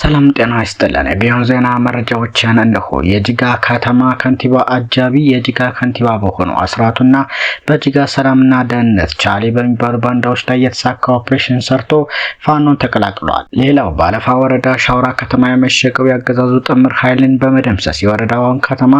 ሰላም ጤና ይስጥልን። የግዮን ዜና መረጃዎችን እነሆ። የጅጋ ከተማ ከንቲባ አጃቢ የጅጋ ከንቲባ በሆነው አስራቱና በጅጋ ሰላምና ደህንነት ቻሌ በሚባሉ ባንዳዎች ላይ የተሳካ ኦፕሬሽን ሰርቶ ፋኖን ተቀላቅሏል። ሌላው በአለፋ ወረዳ ሻውራ ከተማ የመሸገው ያገዛዙ ጥምር ኃይልን በመደምሰስ የወረዳውን ከተማ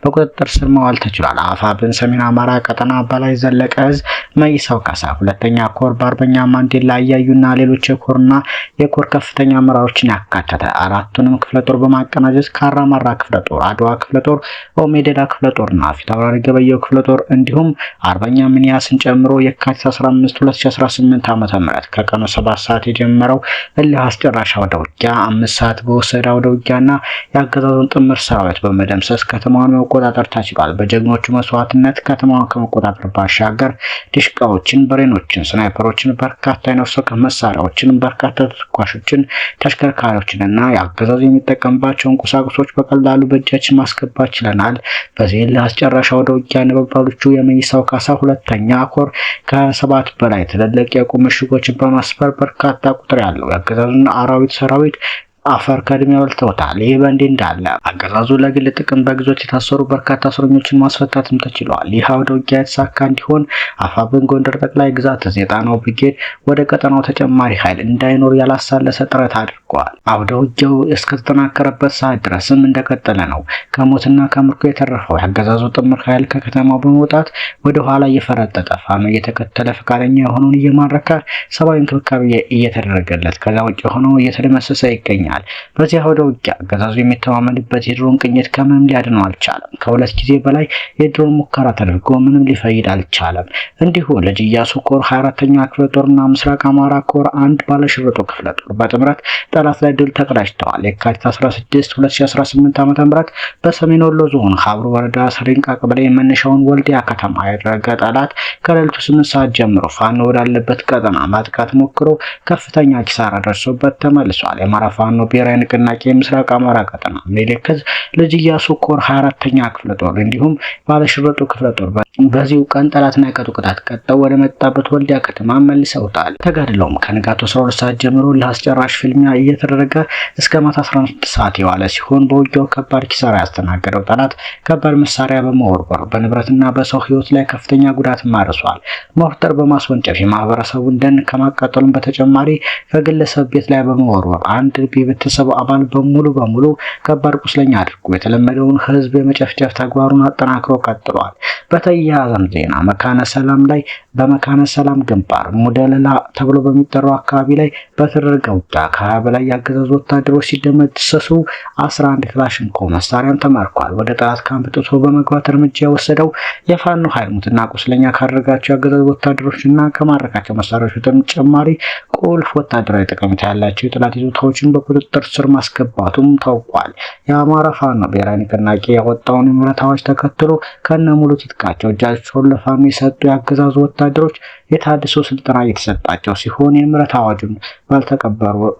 በቁጥጥር ስር መዋል ተችሏል። አፋብን ሰሜን አማራ ቀጠና በላይ ዘለቀ እዝ መይሳው ካሳ ሁለተኛ ኮር በአርበኛ ማንዴላ እያዩና ሌሎች የኮርና የኮር ከፍተኛ አመራሮችን ያካተተ አራቱንም ክፍለ ጦር በማቀናጀት ካራማራ ክፍለ ጦር፣ አድዋ ክፍለ ጦር፣ ኦሜደላ ክፍለ ጦርና ፊታውራሪ ገበየው ክፍለ ጦር እንዲሁም አርበኛ ምንያስን ጨምሮ የካቲት 15 2018 ዓ.ም ከቀኑ 7 ሰዓት የጀመረው እልህ አስጨራሽ አውደ ውጊያ 5 ሰዓት በወሰደ አውደ ውጊያና የአገዛዙን ጥምር ሰራዊት በመደምሰስ ከተማዋን መቆጣጠር ተችሏል። በጀግኖቹ መስዋዕትነት ከተማዋን ከመቆጣጠር ባሻገር ዲሽቃዎችን፣ ብሬኖችን፣ ስናይፐሮችን፣ በርካታ የነፍስ ወከፍ መሳሪያዎችን፣ በርካታ ተተኳሾችን፣ ተሽከርካሪዎችን እና የአገዛዙ የሚጠቀምባቸውን ቁሳቁሶች በቀላሉ በእጃችን ማስገባት ችለናል። በዚህ ለአስጨራሽ አውደ ውጊያ ነበልባሎቹ የመይሳው ካሳ ሁለተኛ ኮር ከ7 በላይ ትልልቅ የቁም ምሽጎችን በማስፈር በርካታ ቁጥር ያለው የአገዛዙን አራዊት ሰራዊት አፈር ከድሜ በልተውታል። ይህ በእንዲህ እንዳለ አገዛዙ ለግል ጥቅም በግዞት የታሰሩ በርካታ እስረኞችን ማስፈታትም ተችሏል። ይህ አውደ ውጊያ የተሳካ እንዲሆን አፋብን ጎንደር ጠቅላይ ግዛት እዝ የጣናው ብርጌድ ወደ ቀጠናው ተጨማሪ ኃይል እንዳይኖር ያላሳለሰ ጥረት አድርጓል። አውደ ውጊያው እስከተጠናከረበት ሰዓት ድረስም እንደቀጠለ ነው። ከሞትና ከምርኮ የተረፈው የአገዛዙ ጥምር ኃይል ከከተማው በመውጣት ወደ ኋላ እየፈረጠጠ ፋኖ እየተከተለ ፈቃደኛ የሆነውን እየማረከ ሰብአዊ እንክብካቤ እየተደረገለት ከዛ ውጭ የሆነው እየተደመሰሰ ይገኛል። በዚህ አውደ ውጊያ አገዛዙ የሚተማመንበት የድሮን ቅኝት ከምንም ሊያድነው አልቻለም። ከሁለት ጊዜ በላይ የድሮን ሙከራ ተደርጎ ምንም ሊፈይድ አልቻለም። እንዲሁ ልጅ ኢያሱ ኮር 24ኛ ክፍለ ጦርና ምስራቅ አማራ ኮር አንድ ባለሽርጡ ክፍለ ጦር በጥምረት ጠላት ላይ ድል ተቀዳጅተዋል። የካቲት 16 2018 ዓ.ም በሰሜን ወሎ ዞን ሀብሩ ወረዳ ሰሪንቃ ቀበሌ መነሻውን ወልዲያ ከተማ ያደረገ ጠላት ከሌሊቱ 8 ሰዓት ጀምሮ ፋኖ ወዳለበት ቀጠና ማጥቃት ሞክሮ ከፍተኛ ኪሳራ ደርሶበት ተመልሷል። የአማራ ፋኖ ብሔራዊ ንቅናቄ የምስራቅ አማራ ቀጠና ምኒልክ ዕዝ ልጅ ኢያሱ ኮር 24ኛ ክፍለ ጦር እንዲሁም ባለሽርጡ ክፍለ ጦር በዚሁ ቀን ጠላትን አይቀጡ ቅጣት ቀጥተው ወደ መጣበት ወልዲያ ከተማ መልሰውታል። ተጋድለውም ከንጋቱ 12 ሰዓት ጀምሮ ለአስጨራሽ ፍልሚያ እየተደረገ እስከ ማታ 11 ሰዓት የዋለ ሲሆን በውጊያው ከባድ ኪሳራ ያስተናገደው ጠላት ከባድ መሳሪያ በመወርወር በንብረትና በሰው ሕይወት ላይ ከፍተኛ ጉዳት አድርሷል። ሞርተር በማስወንጨፍ የማህበረሰቡን ደን ከማቃጠሉም በተጨማሪ ከግለሰብ ቤት ላይ በመወርወር አንድ የቤተሰብ አባል በሙሉ በሙሉ ከባድ ቁስለኛ አድርጎ የተለመደውን ህዝብ የመጨፍጨፍ ተግባሩን አጠናክሮ ቀጥሏል። በተያያዘም ዜና መካነ ሰላም ላይ በመካነ ሰላም ግንባር ሙደለላ ተብሎ በሚጠራው አካባቢ ላይ በተደረገ ውጊያ ከ20 በላይ የአገዛዙ ወታደሮች ሲደመሰሱ 11 ክላሽንኮቭ መሳሪያም ተማርኳል። ወደ ጠላት ካምፕ ጥሶ በመግባት እርምጃ የወሰደው የፋኖ ኃይል ሙትና ቁስለኛ ካደረጋቸው የአገዛዙ ወታደሮች እና ከማረካቸው መሳሪያዎች በተጨማሪ ቁልፍ ወታደራዊ ጠቀሜታ ያላቸው የጠላት ይዞታዎችን በቁጥጥር ስር ማስገባቱም ታውቋል። የአማራ ፋኖ ብሔራዊ ንቅናቄ ያወጣውን የምህረት አዋጅ ተከትሎ ከነ ሙሉ ትጥቃቸው እጃቸውን ለፋኖ የሰጡ የአገዛዙ ወታደሮች የታድሶ ስልጠና እየተሰጣቸው ሲሆን የምህረት አዋጁን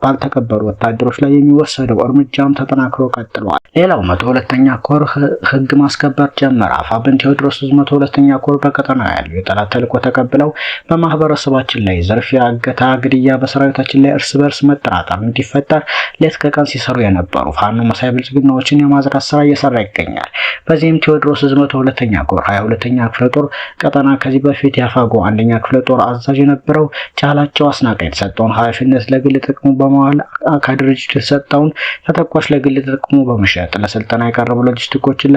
ባልተቀበሉ ወታደሮች ላይ የሚወሰደው እርምጃም ተጠናክሮ ቀጥሏል። ሌላው 102ኛ ኮር ህግ ማስከበር ጀመረ። አፋብን ቴዎድሮስ 102ኛ ኮር በቀጠናው ያሉ የጠላት ተልዕኮ ተቀብለው በማህበረሰባችን ላይ ዝርፊያ፣ እገታ፣ ግድያ፣ በሰራዊታችን ላይ እርስ በርስ መጠራጠር እንዲፈጠር ሌት ከቀን ሲሰሩ የነበሩ ፋኖ መሳይ ብልጽግናዎችን የማዝራት ስራ እየሰራ ይገኛል። በዚህም ቴዎድሮስ 102ኛ ኮር 22ኛ ክፍለ ጦር ቀጠና ከዚህ በፊት የአፋጎ አንደኛ ክፍለ ጦር አዛዥ የነበረው ቻላቸው አስናቀ የተሰጠውን ኃላፊነት ለግል ጥቅሙ በመዋል ከድርጅቱ የተሰጠውን ተተኳሽ ለግል ጥቅሙ በመሸጥ ለስልጠና የቀረቡ ሎጂስቲኮችን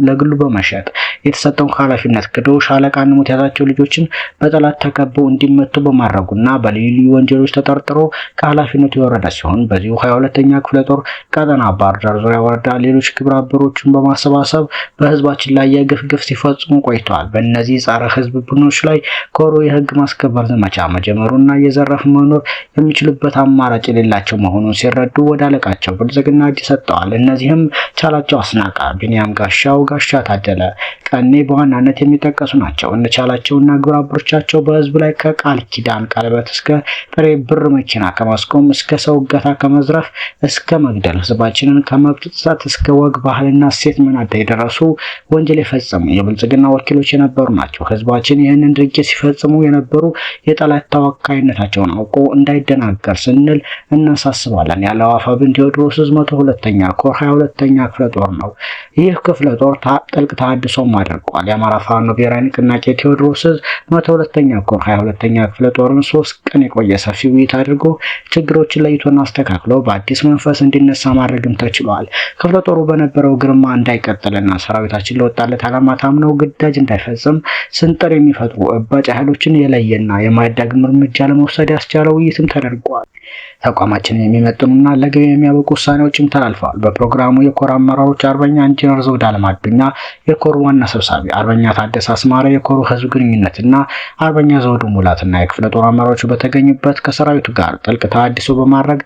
ለግሉ በመሸጥ የተሰጠውን ኃላፊነት ክዶ ሻለቃ ንሙት ያዛቸው ልጆችን በጠላት ተከበው እንዲመቱ በማድረጉና በልዩ ልዩ ወንጀሎች ተጠርጥሮ ከኃላፊነቱ የወረደ ሲሆን በዚሁ 22ኛ ክፍለ ጦር ቀጠና ባህር ዳር ዙሪያ ወረዳ ሌሎች ግብረ አበሮችን በማሰባሰብ በህዝባችን ላይ የግፍ ግፍ ሲፈጽሙ ቆይተዋል። በእነዚህ ጸረ ህዝብ ቡድኖች ላይ ኮሩ የህግ ማስከበር ዘመቻ መጀመሩና እየዘረፉ መኖር የሚችሉበት አማራጭ የሌላቸው መሆኑን ሲረዱ ወደ አለቃቸው ብልጽግና እጅ ሰጥተዋል። እነዚህም ቻላቸው አስናቀ፣ ቢንያም ጋሻው፣ ጋሻ ታደለ፣ ቀኔ በዋናነት የሚጠቀሱ ናቸው። እነቻላቸውና ግብረ አበሮቻቸው በህዝብ ላይ ከቃል ኪዳን ቀለበት እስከ ጥሬ ብር መኪና ከማስቆም እስከ ሰው እገታ፣ ከመዝረፍ እስከ መግደል፣ ህዝባችንን ከመብት ጥሰት እስከ ወግ ባህልና እሴት መናድ የደረሱ ወንጀል የፈጸሙ የብልጽግና ወኪሎች የነበሩ ናቸው። ህዝባችን ይህንን ድርጊት ሲፈጽሙ የነበሩ የጠላት ተወካይነታቸውን አውቆ እንዳይደናገር ስንል እናሳስባለን ያለው አፋብን ቴዎድሮስ ዕዝ 102ኛ ኮር 22ኛ ክፍለ ጦር ነው። ይህ ክፍለ ጦር ጥልቅ ተሃድሶም አድርጓል። የአማራ ፋኖ ብሔራዊ ንቅናቄ ቴዎድሮስ ዕዝ 102ኛ ኮር 22ኛ ክፍለ ጦርን 3 ቀን የቆየ ሰፊ ውይይት አድርጎ ችግሮችን ለይቶና አስተካክሎ በአዲስ መንፈስ እንዲነሳ ማድረግም ተችሏል። ክፍለ ጦሩ በነበረው ግርማ እንዳይቀጥልና ሰራዊታችን ለወጣለት ዓላማ ታምነው ግዳጅ እንዳይፈጽም ስንጥር የሚፈጥሩ እባጭ ኃይሎችን የለየና የማይዳግም እርምጃ ለመውሰድ ያስቻለ ውይይትም ተደርጓል። ተቋማችንን የሚመጥኑና ለግብ የሚያበቁ ውሳኔዎችም ተላልፈዋል። በፕሮግራሙ የኮር አመራሮች አርበኛ ኢንጂነር ዘውድ አለማዱኛ የኮር ዋና ሰብሳቢ፣ አርበኛ ታደሰ አስማረ የኮሩ ህዝብ ግንኙነትና አርበኛ ዘውዱ ሙላትና የክፍለ ጦር አመራሮች በተገኙበት ከሰራዊቱ ጋር ጥልቅ ተሃድሶ በማድረግ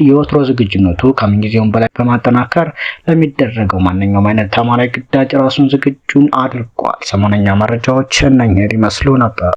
የወትሮ ዝግጁነቱ ከምንጊዜውም በላይ በማጠናከር ለሚደረገው ማንኛውም አይነት ተማሪ ግዳጅ ራሱን ዝግጁን አድርጓል። ሰሞነኛ መረጃዎች እነኝህን ይመስሉ ነበር።